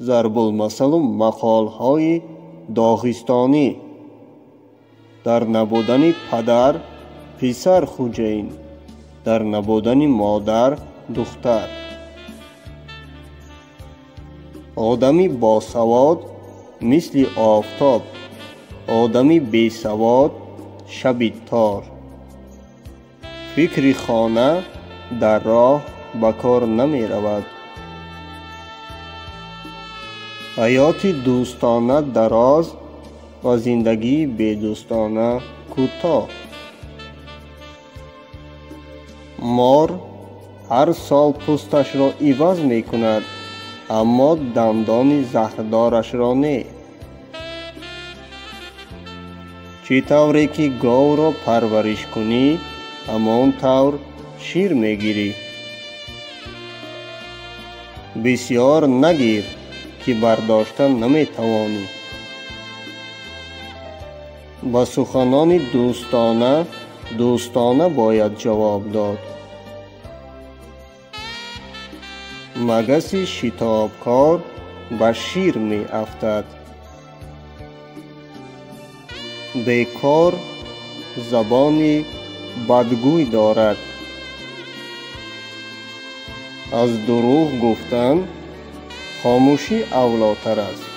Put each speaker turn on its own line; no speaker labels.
Зарбулмасалу мақолҳои доғистонӣ. Дар набудани падар писар хуҷаин, дар набудани модар духтар. Одами босавод мисли офтоб, одами бесавод шаби тор. Фикри хона дар роҳ ба кор намеравад. Ҳаёти дӯстона дароз ва зиндагии бедӯстона кӯтоҳ. Мор ҳар сол пӯсташро иваз мекунад, аммо дандони заҳрдорашро не. Чӣ тавре ки говро парвариш кунӣ, ҳамон тавр шир мегирӣ. Бисьёр нагир, ки бардошта наметавонӣ. Ба суханони дӯстона дӯстона бояд ҷавоб дод. Магаси шитобкор ба шир меафтад. Бекор забони бадгӯй дорад. Аз дурӯғ гуфтан хомӯшӣ авлотар аст.